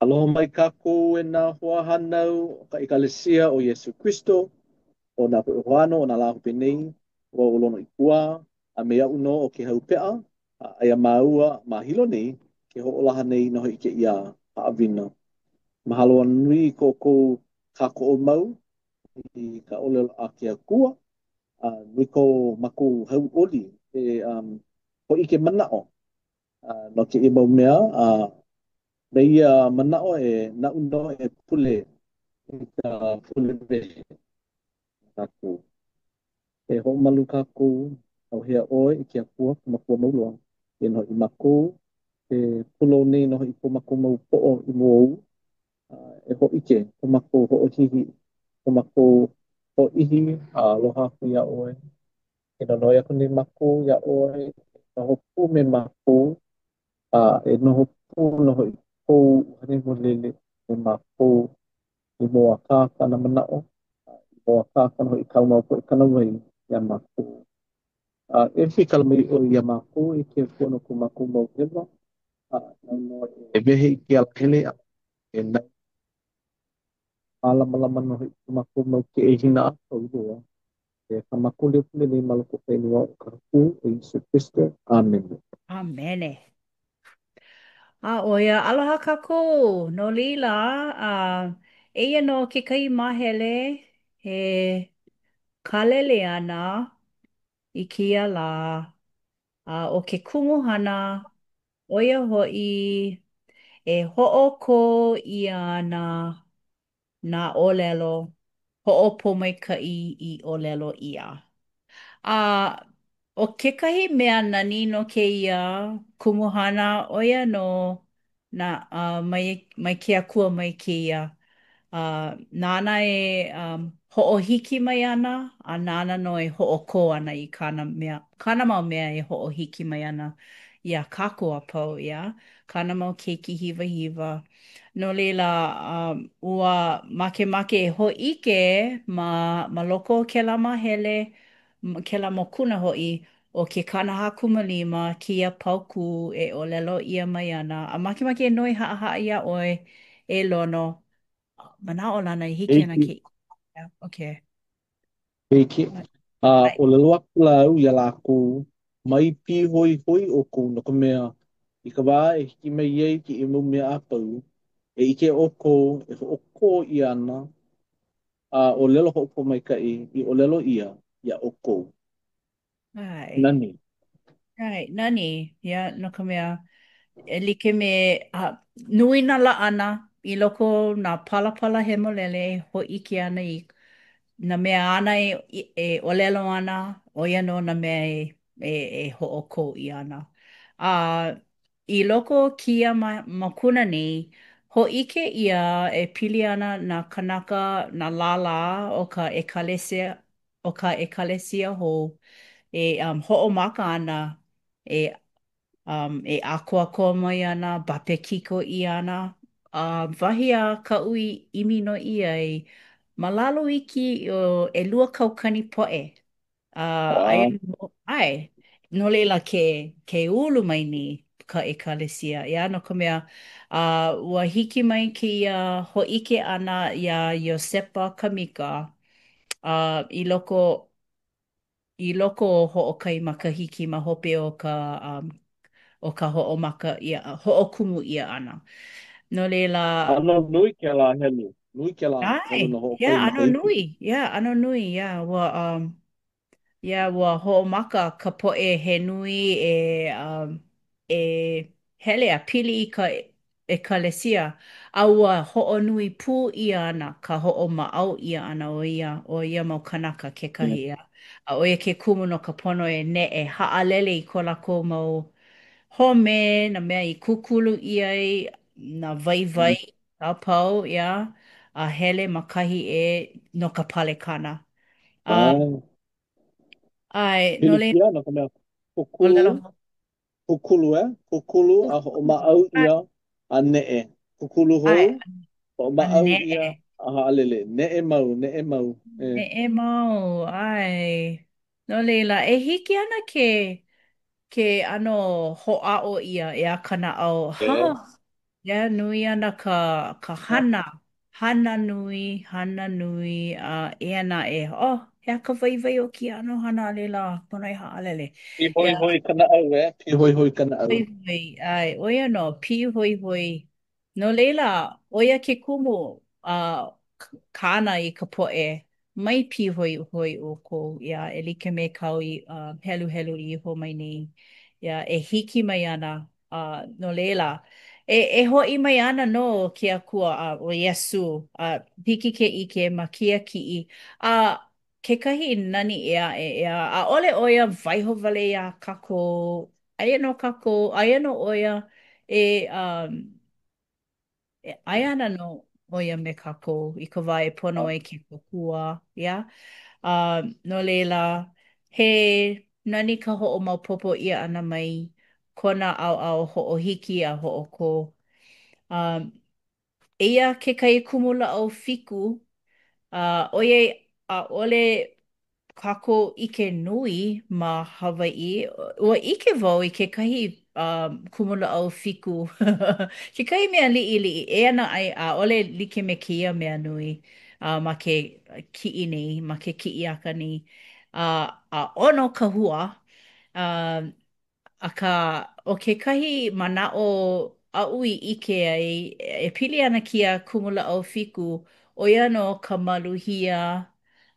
Aloha mai kākou e nā hoahānau o ka ʻEkalesia o Iesū Kristo o nā poʻe hoʻāno o nā lā hope nei, ʻo wau ʻo Lono ʻIkuā, a me aʻu nō ʻo Kēhau Peʻa, a aia māua ma Hilo nei ke hoʻolaha nei nō hoʻi i kēia haʻawina. Mahalo a nui i ko ʻoukou kākoʻo mau i ka ʻōlelo a ke Akua, a nui ko mākou hauʻoli e um, hōʻike manaʻo no kēia mau mea, a me ia manaʻo e naʻu nō e pule i ka pule wehe kākou. E hoʻomalu kākou, ʻauhea ʻoe e ke Akua, ka Makua mau loa, eia nō hoʻi mākou, ke pulou nei nō hoʻi ko mākou mau poʻo i mua ou, a e hōʻike ko mākou hoʻohihi, ko mākou hōʻihi a aloha aku iā ʻoe. E nonoi aku nei mākou iā ʻoe e noho pū me mākou, a e noho pū nō hoʻi kou ʻUhane Hemolele me mākou i mōakāka nā manaʻo, a i mōakāka nō hoʻi kāu mau poʻe kānāwai iā mākou. A e huikala mai ʻoe iā mākou e ke Akua no ko mākou mau hewa, a nāu nō e wehe i ke alahele a e mālamalama nō hoʻi ko mākou mau keʻehina a pau loa. E kā mākou leo pule nei ma loko o ka inoa o ka Haku ʻo Iesū Kristo. ʻĀmene. ʻĀmene. A ʻo ia, aloha kākou, no laila, a eia nō kekahi māhele e kālele ana i kēia lā, a ʻo ke kumuhana, ʻo ia hoʻi, e hoʻokō ʻia ana nā ʻōlelo hoʻopōmaikaʻi i ʻōlelo ʻia. A ʻo kekahi mea nani no kēia kumuhana, ʻo ia nō nā mai, mai ke Akua mai kēia. A nāna e hoʻohiki mai ana, a nāna nō e hoʻokō ana i kāna mea, kāna mau mea e hoʻohiki mai ana iā kākou a pau, ʻeā, kāna mau keiki hiwahiwa. No laila, ua makemake e hōʻike ma, ma loko o kēlā māhele, kēlā mokuna hoʻi, o ke 45 kēia paukū e ʻōlelo ʻia mai ana. A makemake e noi haʻahaʻa iā ʻoe, e Lono, manaʻolana e hiki ana Hiki. ke Okay. Hiki. A ʻōlelo akula au iā lākou, Mai pīhoihoi ʻoukou, no ka mea, i ka wā e hiki mai ai kēia mau mea a pau, e ʻike ʻoukou e hoʻokō ʻia ana a ʻōlelo hoʻopōmaikaʻi i ʻōlelo ʻia iā ʻoukou. ʻAe. Nani. ʻAe, nani, ia, no ka mea, e like me, a, nui nā laʻana i loko o nā palapala hemolele e hōʻike ana i nā mea āna e, e ʻōlelo ana, ʻo ia nō nā mea e, e, e hoʻokō ʻia ana. A i loko o kēia mokuna nei, hōʻike ʻia e pili ana nā kānaka, nā lālā o ka ʻekalesia, o ka ʻekalesia hou e um, hoʻomaka ana e, um, e ʻākoakoa mai ana, bapekiko ʻia ana. A wahi a kaʻu i ʻimi noiʻi ai, ma lalo iki o 2,000 poʻe. A aia Wow. ʻae, no laila ke, ke ulu mai nei ka ʻekalesia, ʻeā, no ka mea, a ua hiki mai kēia hōʻike ʻana iā Iosepa Kamika, a i loko i loko o hoʻokahi makahiki ma hope o ka um, o ka hoʻomaka ʻia, hoʻokumu ʻia ʻana. No laila, ʻAno nui kēlā helu. Nui kēlā ʻae, helu no yeah, hoʻokahi ʻano makahiki. nui, yeah, ʻano nui, yeah, ua um, yeah, ua hoʻomaka ka poʻe he nui e um, e hele a pili i ka ʻekalesia, a ua hoʻonui pū ʻia ana ka hoʻomaʻau ʻia ʻana o ia, o ia mau kānaka Yeah. kekahi, a a ʻo ia ke kumu no ka pono e neʻe haʻalele i ko lākou mau home, nā mea i kūkulu ʻia ai, nā waiwai a pau, ia, a hele ma kahi ʻē no ka palekana. A ʻAe. ʻae, no laila, Pilikia no ka mea, ʻōlelo kūkulu, kūkulu, eh? Kūkulu a hoʻomaʻau ʻae, ʻia a neʻe. Kūkulu ʻae, hou, a hoʻomaʻau ʻia neʻe. a haʻalele. Neʻe mau, neʻe mau. E. Neʻe mau, ʻae. No laila, e hiki ana ke ke ʻano hoʻāʻo ʻia ʻeā ka naʻau. Ha, E. Yeah, nui ana ka hana, hana nui, hana nui, a eia naʻe, oh, he aha ka waiwai o kēia ʻano hana a laila, pono e haʻalele. Yeah, Pīhoihoi ka naʻau, eh? Pīhoihoi ka naʻau. hoihoi, ʻae, ʻo ia nō, pīhoihoi. No laila, ʻo ia ke kumu a kāna i ka poʻe, mai pīhoihoi ʻoukou, yeah, e like me kāu i heluhelu iho mai nei, yeah, e hiki mai ana, a no laila, e hoʻi mai ana nō ke Akua a ʻo Iesū, a hiki ke ʻike ma kēia kiʻi, a kekahi nani ʻē aʻe, ʻeā, ʻaʻole ʻo ia waiho wale iā kākou, aia nō kākou, aia nō ʻo ia e e aia ana nō ʻo ia me kākou i ka wā e pono ai ke kōkua, yeah. No laila, he nani ka hoʻomaopopo ʻia ʻana mai kona ʻaoʻao hoʻohiki a hoʻokō. Um, eia kekahi kumulāʻau fiku, ʻoiai ʻaʻole kākou ʻike nui ma Hawaiʻi, ua ʻike wau i kekahi um, kumulāʻau fiku, kekahi mea liʻiliʻi, eia naʻe, ʻaʻole like me kēia mea nui uh, ma ke kiʻi nei, ma ke kiʻi aka nei. A ʻono ka hua. Um, Akā, ʻo kekahi manaʻo aʻu i ʻike ai e pili ana kēia kumulāʻau fiku, ʻo ia nō ka maluhia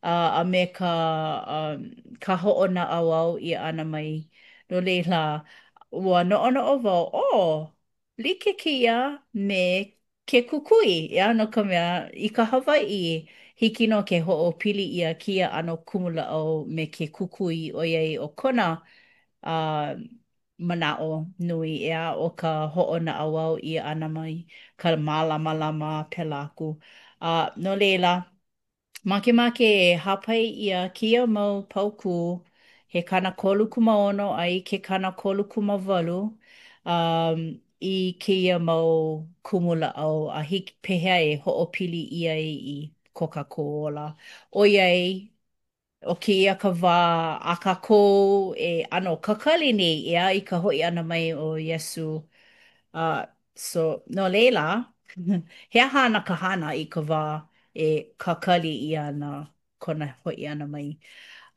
a me ka ka hoʻonaʻauao ʻia ʻana mai. No laila, ua noʻonoʻo wau, oh, like kēia me ke kukui, ʻeā, no ka mea, i ka Hawaiʻi, hiki nō ke hoʻopili ʻia kēia ʻano kumulāʻau me ke kukui, ʻoiai ʻo kona uh, manaʻo nui, ʻeā, ʻo ka hoʻonaʻauao ʻia ʻana mai, ka mālamalama, pēlā aku. A no laila, Makemake e hāpai ʻia kēia mau paukū he 36 a i ke 38 um, i kēia mau kumulāʻau a hiki pehea e hoʻopili ʻia ai i ko kākou ola. ʻOiai, ʻo kēia ka wā a kākou e ʻano kakali nei, ʻeā, i ka hoʻi ʻana mai o Iesū. Uh, so, no laila, he aha ana ka hana i ka wā e kakali ʻia ana kona hoʻi ʻana mai?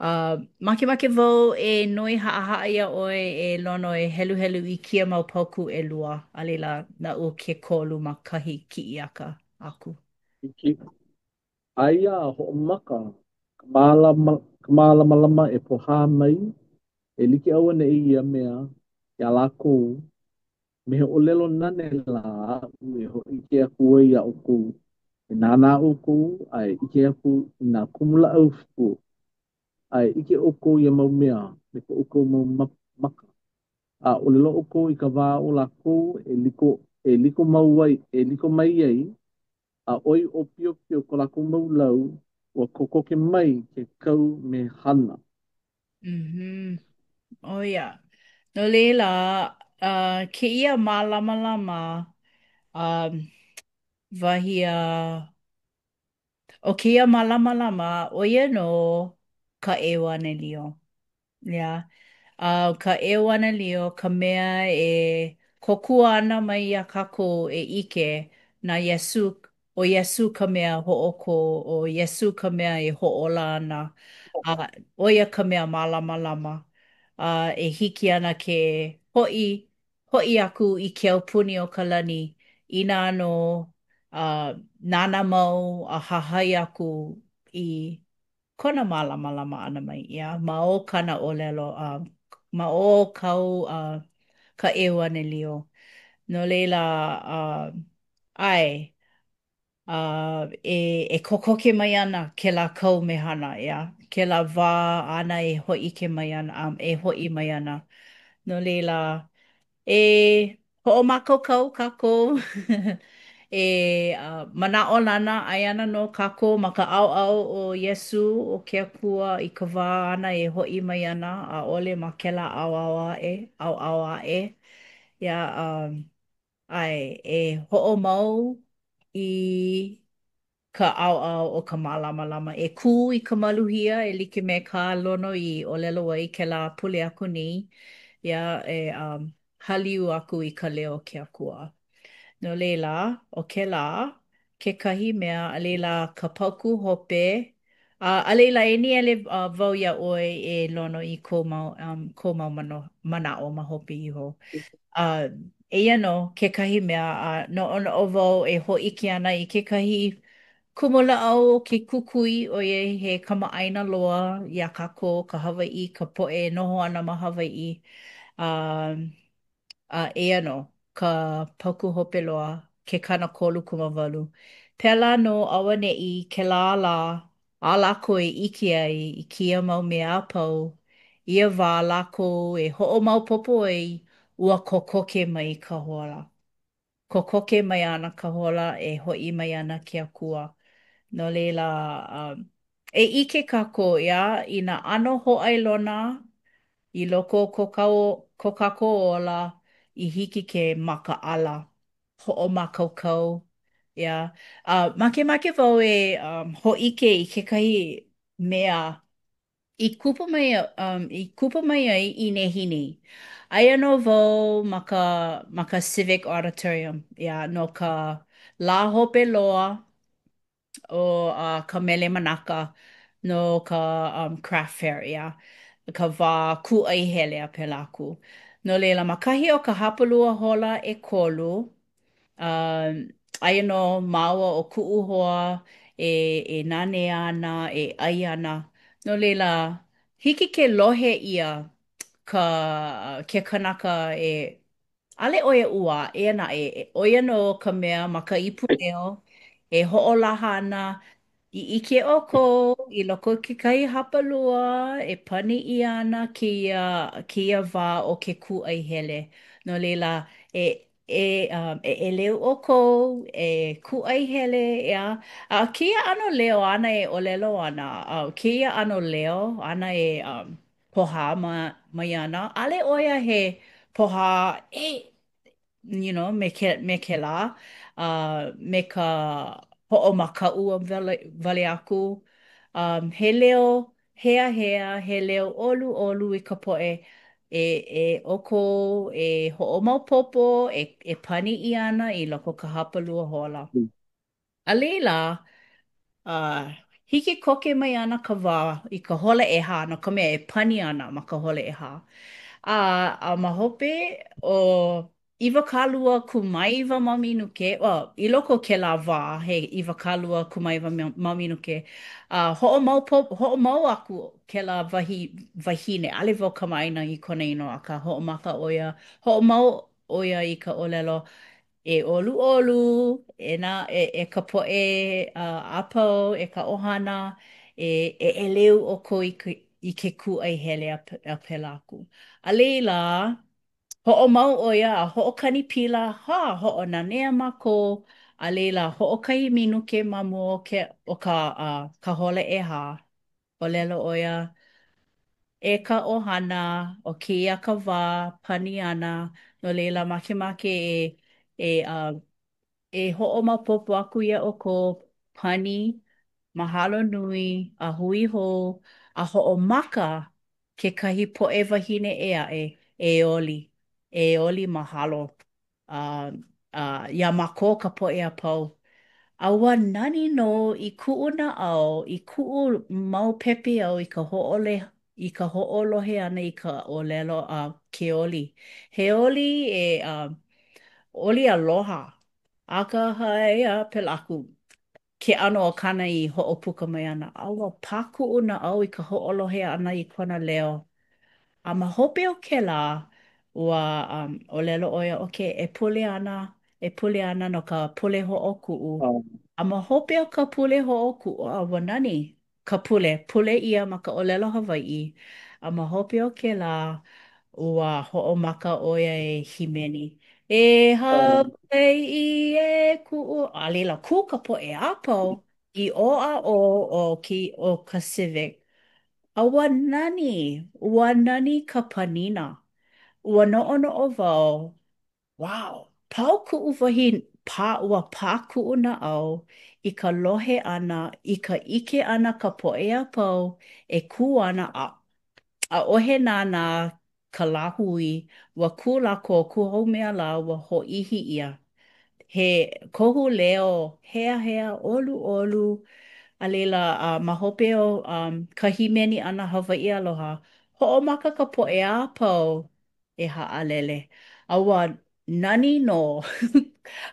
Uh, makemake wau e noi haʻahaʻa iā ʻoe e Lono e heluhelu i kēia mau paukū ʻelua, a laila naʻu ke kolu ma kahi kiʻi aka aku. Hiki. Aia a hoʻomaka ka mālama, ka mālamalama e pohā mai, e like auaneʻi ia mea iā lākou Me he ʻōlelo nane lā aʻu e hōʻike aku ai iā ʻoukou, e nānā ʻoukou a e ʻike aku i nā kumulāʻau fiku, a e ʻike ʻoukou ia mau mea me ko ʻoukou mau maka, a ʻōlelo ʻoukou i ka wā o lākou e liko, e liko mau ai, e liko mai ai, a ʻoi ʻōpiopio ko lākou mau lau, ua kokoke mai ke kau mehana. Mm-hmm. ʻO ia. No laila, uh, kēia mālamalama, um, wahi a, ʻo kēia mālamalama, ʻo ia nō ka ʻeuanelio. Yeah. Uh, ka ʻeuanelio, ka mea e kōkua ana mai iā kākou e ʻike na Iesū, ʻo Iesū ka mea hoʻokō, ʻo Iesū ka mea e hoʻōla ana, a ʻo ia ka mea mālamalama, a e hiki ana ke hoʻi, hoʻi aku i ke aupuni o ka lani, inā nō a nānā mau a hahai aku i kona mālamalama ʻana mai, ʻeā, ma o kāna ʻōlelo, a ma o kau a ka ʻeuanelio. No laila, uh, ʻae, uh, e, e kokoke mai ana kēlā kau mehana, ʻeā, kēlā wā āna e hōʻike mai ana, um, e hoʻi mai ana. No laila, E hoʻomākaukau kākou e manaʻolana aia ana nō kākou ma ka ʻaoʻao o Iesū o ke Akua i ka wā āna e hoʻi mai ana, ʻaʻole ma kēlā ʻaoʻao aʻe, ʻaoʻao aʻe. Yeah, um, ʻae, e hoʻomau i ka ʻaoʻao o ka mālamalama e kū i ka maluhia e like me kā Lono i ʻōlelo ai kēlā pule aku nei, yeah, e um, hāliu aku i ka leo o ke Akua. No laila, ʻo kēlā kekahi mea, a laila ka paukū hope, a laila e nīele wau iā ʻoe e Lono i kou mau, kou mau manaʻo ma hope iho. A eia nō kekahi mea a noʻonoʻo wau e hōʻike ana i kekahi kumulāʻau o ke kukui ʻoiai he kamaʻāina loa iā kākou ka Hawaiʻi, ka poʻe e noho ana ma Hawaiʻi. A A eia nō ka paukū hope loa, ke 38. Pēlā nō auaneʻi kēlā lā a lākou e ʻike ai i kēia mau mea a pau, ia wā lākou e hoʻomaopopo ai ua kokoke mai ka hola. Kokoke mai ana ka hola e hoʻi mai ana ke Akua. No laila, e ʻike kākou, ʻeā, i nā ʻano hōʻailona i loko o ko ko kākou ola i hiki ke makaʻala, hoʻomākaukau, ʻeā. A makemake wau e hōʻike i kekahi mea i kupu mai, i kupu mai ai i nehinei. Aia nō wau ma ka ma ka Civic Auditorium, ʻeā, no ka lā hope loa o ka Mele Manaka no ka craft fair, ʻeā, ka wā kūʻai hele a pēlā aku. No laila, ma kahi o ka hapalua hola ʻekolu, um, aia nō māua ʻo kuʻu hoa e, e nanea ana, e ʻai ana. No laila, hiki ke lohe ʻia ka, ke kanaka e ʻAʻole ʻo ia ʻuā, eia naʻe, ʻo ia nō ka mea ma ka ipu leo e hoʻolaha ana i ʻike ʻoukou i loko o kekahi hapalua e pani ʻia ana kēia, kēia wā o ke kūʻai hele. No laila, e, e, e ʻeleu ʻoukou, e kūʻai hele, ʻeā. A kēia ʻano leo āna e ʻōlelo ana, a kēia ʻano leo āna e pohā mai ana, ʻaʻole ʻo ia he pohā e you know, me ke, me kēlā, uh, me ka hoʻomakaʻu wale, wale aku. Um, he leo heahea, he leo ʻoluʻolu i ka poʻe e, e ʻoukou e hoʻomaopopo, e, e pani ʻia ana i loko o ka hapalua hola. A laila, uh, hiki koke mai ana ka wā i ka hola ʻehā, no ka mea e pani ana ma ka hola ʻehā. A, a ma hope o 29 mau minuke, well, i loko o kēlā wā, he 29 mau minuke, a hoʻomaopopo, hoʻomau aku kēlā wahi wahine, ʻaʻole wau kamaʻāina i kona inoa, akā hoʻomaka ʻo ia, hoʻomau ʻo ia i ka ʻōlelo, E ʻoluʻolu, e nā, e, e ka poʻe a pau, e ka ʻohana, e, e ʻeleu ʻoukou i ke, i ke kūʻai hele a, a pēlā aku. A laila, hoʻomau ʻo ia a hoʻokani pila, hā, hoʻonanea mākou, a laila, hoʻokahi minuke ma mua o ke, o ka, uh, ka hola ʻehā, ʻōlelo ʻo ia, E ka ʻohana, ʻo kēia ka wā pani ana, no laila makemake e e uh, e hoʻomaopopo aku iā ʻoukou, pani, mahalo nui, a hui hou, a hoʻomaka kekahi poʻe wāhine ʻē aʻe e oli, e oli mahalo uh, uh, iā mākou ka poʻe a pau. A ua nani nō i kuʻu naʻau, i kuʻu mau pepeiao i ka hōʻole, i ka hoʻolohe ʻana i ka ʻōlelo a ke oli. He oli e uh, oli aloha, akahai a pēlā aku ke ʻano o kāna i hoʻopuka mai ana. A ua pā kuʻu naʻau i ka hoʻolohe ʻana i kona leo. A ma hope o kēlā, ua um, ʻōlelo ʻo ia, okay, e pule ana, e pule ana no ka pule hoʻokuʻu. Um, A ma hope o ka pule hoʻokuʻu, a ua nani ka pule, pule ʻia ma ka ʻōlelo Hawaiʻi. A ma hope o kēlā, ua hoʻomaka ʻo ia e hīmeni. E um, Hawaiʻi e kuʻu, a laila kū ka poʻe a pau i ʻō a ʻō o ke, o ka Civic. A ua nani, ua nani ka panina. Ua noʻonoʻo wau, wow, pau kuʻu wahi pā, ua pā kuʻu naʻau i ka lohe ʻana, i ka ʻike ʻana ka poʻe a pau e kū ana a ʻaʻohe nānā ka lāhui, ua kū lākou, kū hou mea lā, ua hōʻihi ʻia. He kohu leo heahea ʻoluʻolu, a laila, a ma hope o ka hīmeni ʻana Hawaiʻi Aloha, hoʻomaka ka poʻe a pau e haʻalele. A ua nani nō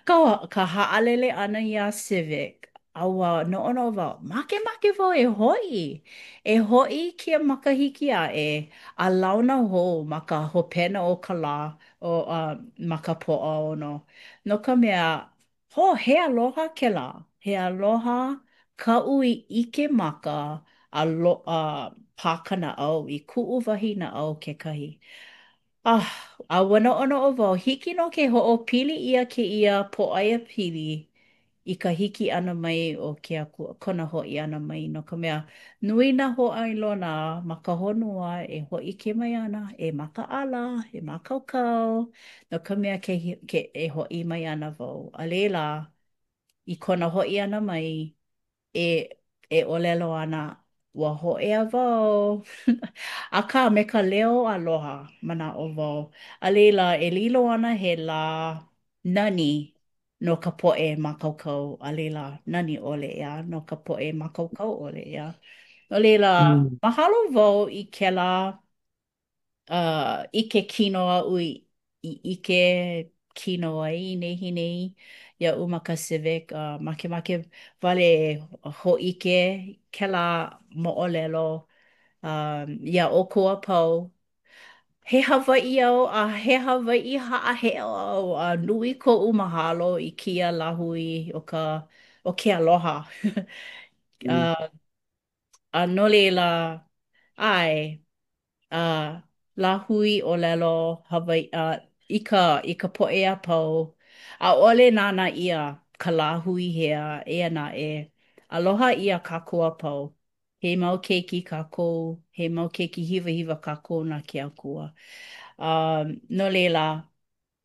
ka haʻalele ʻana iā Civic. A ua noʻonoʻo wau, makemake wau e hoʻi, e hoʻi kēia makahiki aʻe a launa hou ma ka hopena o ka lā, o, ma ka Pōʻaono. No ka mea, hō, he aloha kēlā, he aloha kaʻu i ʻike maka a, lo, a pā ka naʻau i kuʻu wahi naʻau kekahi. Ah, a ua noʻonoʻo wau, hiki nō ke hoʻopili ʻia kēia pōʻaiapili i ka hiki ʻana mai o ke Akua, kona hoʻi ʻana mai, no ka mea, nui nā hōʻailona ma ka honua e hōʻike mai ana, e makaʻala, e mākaukau, no ka mea ke, ke, e hoʻi mai ana wau. A laila, i kona hoʻi ʻana mai, e e ʻōlelo ana, ua hōʻea wau. Akā, me ka leo aloha, manaʻo wau. A laila, e lilo ana he lā nani no ka poʻe mākaukau, a laila, nani ʻole, ʻeā, no ka poʻe mākaukau ʻole, ʻeā. No laila, Mm. mahalo wau i kēlā ʻike kino aʻu i ʻike kino ai i nehinei iaʻu ma ka Civic. Makemake wale e hōʻike kēlā moʻolelo iā ʻoukou a pau. He Hawaiʻi au a he Hawaiʻi haʻaheo au a nui koʻu mahalo i kēia lāhui o ka o ke aloha. Mm. A no laila, ʻae. A lāhui ʻōlelo Hawaiʻi i ka poʻe a pau, ʻaʻole nānā ʻia ka lāhui hea, eia naʻe, aloha ʻia kākou a pau. He mau keiki kākou, he mau keiki hiwahiwa kākou na ke Akua. No laila,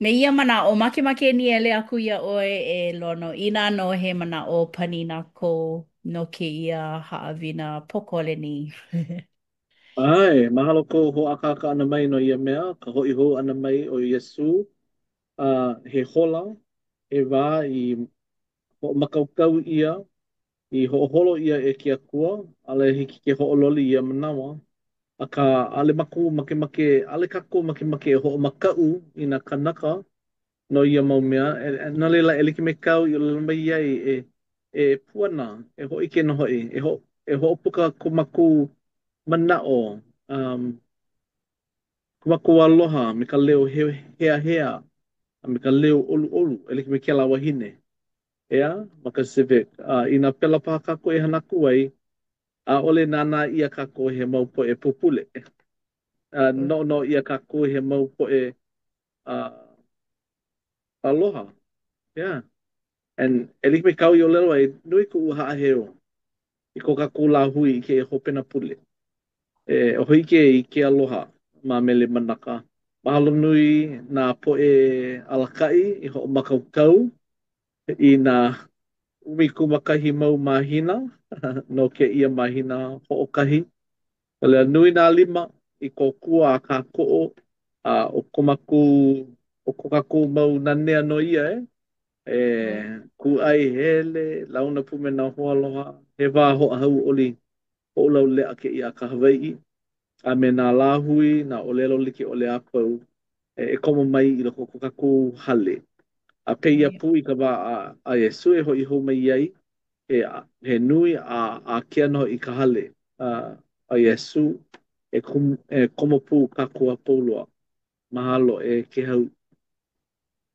me ia manaʻo, makemake e nīele aku iā ʻoe e Lono, inā nō he manaʻo panina kou no kēia haʻawina pōkole nei. ʻAe, mahalo kou hoʻākāka ʻana mai no ia mea, ka hoʻi hou ʻana mai o Iesū. A he hola, he wā i hoʻomākaukau ʻia, i hoʻoholo ʻia e ke Akua, ʻaʻole hiki ke hoʻololi ia manawa. Akā, ʻaʻole mākou makemake, ʻaʻole kākou makemake e hoʻomakaʻu i nā kānaka no ia mau mea. No laila, e like me kāu i ʻōlelo mai ai, e e puana, e hōʻike nō hoʻi, e ho e hoʻopuka ko mākou manaʻo, um, ko mākou aloha me ka leo heahea a me ka leo ʻoluʻolu, e like me kēlā wahine, ʻeā, ma ka Civic. A inā pēlā paha kākou e hana aku ai, ʻaʻole nānā ʻia kākou he mau poʻe pupule. A noʻonoʻo ʻia kākou he mau poʻe uh, aloha. Yeah. And e like me kāu i ʻōlelo ai, nui kuʻu haʻaheo i ko kākou lāhui i kēia hopena pule. E hōʻike i ke aloha ma Mele Manaka. Mahalo nui nā poʻe alakaʻi i hoʻomākaukau i nā 11 mau mahina no kēia mahina hoʻokahi. No laila, nui nā lima i kōkua a kākoʻo, a ʻo ko mākou, ʻo ko kākou mau nanea nō ia, e. E kūʻai hele, launa pū me nā hoaaloha, he wā hoʻohauʻoli, hoʻolauleʻa kēia a ka Hawaiʻi, a me nā lāhui, nā ʻōlelo like ʻole a pau e komo mai i loko o ko kākou hale. A pēia pū i ka wā a Iesū e hoʻi hou mai ai, he, he nui a ākea nō hoʻi ka hale a Iesū e, e komo pū kākou a pau loa. Mahalo e Kēhau.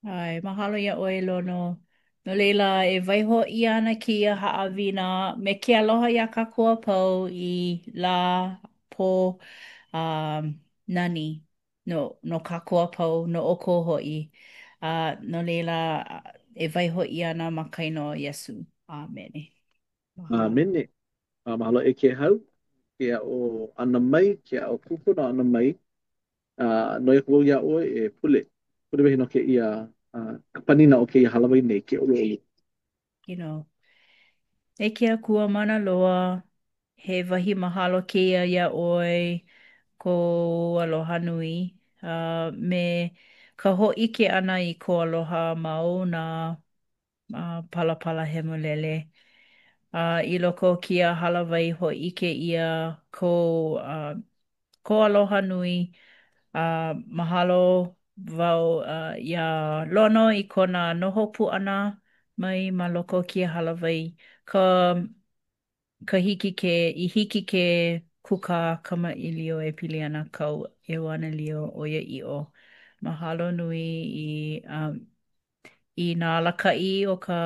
ʻAe, mahalo iā ʻoe, Lono. No laila, e waiho ʻia ana kēia haʻawina me ke aloha iā kākou a pau i lā pō nani no kākou a pau, no ʻoukou hoʻi. A no laila, e waiho ʻia ana ma ka inoa o Iesū. ʻĀmene. Mahalo. ʻĀmene. A mahalo e Kēhau, ke aʻo ʻana mai, ke aʻo kūpono ʻana mai. A noi aku wau iā ʻoe e pule. Pule wehe no kēia, ka panina o kēia hālāwai nei, ke ʻoluʻolu. You know. E ke Akua mana loa, he wahi mahalo kēia iā ʻoe, kou aloha nui, a me ka hōʻike ʻana i kou aloha ma o nā. palapala hemolele. A i loko o kēia hālāwai hōʻike ʻia kou, kou aloha nui a mahalo wau iā Lono i kona noho pū ʻana mai ma loko o kēia hālāwai ka ka hiki ke, i hiki ke kūkā kamaʻilio e pili ana kāu ʻeuanelio ʻoiaʻiʻo. Mahalo nui i, um, i nā alakaʻi o ka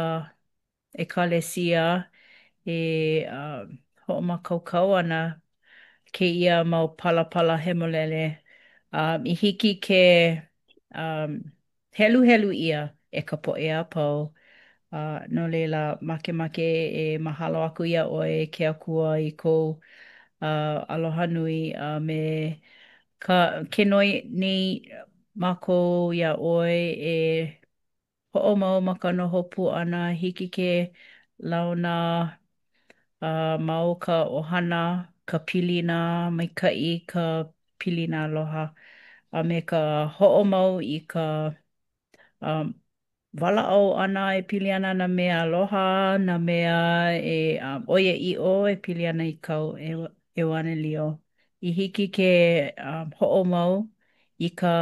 ʻekalesia e uh, hoʻomākaukau ana kēia mau palapala hemolele um, i hiki ke um, heluhelu ʻia e ka poʻe a pau. A no laila, makemake e mahalo aku iā ʻoe e ke Akua i kou uh, aloha nui a me ka, ke noi nei mākou iā ʻoe e hoʻomau ma ka noho pū ʻana, hiki ke launa a mau ka ʻohana, ka pilina maikaʻi, ka pilina aloha, a me ka hoʻomau i ka um, walaʻau ʻana e pili ana nā mea aloha, nā mea e um, ʻoiaʻiʻo e pili ana i kāu ʻeuanelio. I hiki ke um, hoʻomau i ka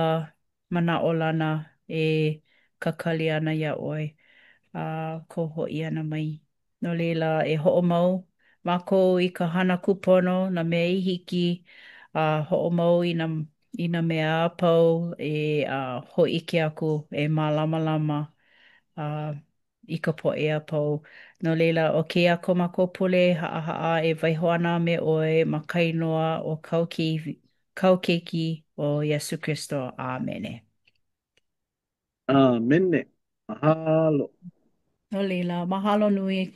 manaʻolana e kakali ana iā ʻoe a kou hoʻi ʻana mai. No laila, e hoʻomau mākou i ka hana kūpono, nā mea i hiki, a hoʻomau i nā, i nā mea a pau e hōʻike aku, e mālamalama a i ka poʻe a pau. No laila, ʻo kēia ko mākou pule haʻahaʻa e waiho ana me ʻoe ma ka inoa o kāu keiki, kāu keiki ʻo Iesū Kristo. ʻĀmene. ʻĀmene. Mahalo. No laila, mahalo nui.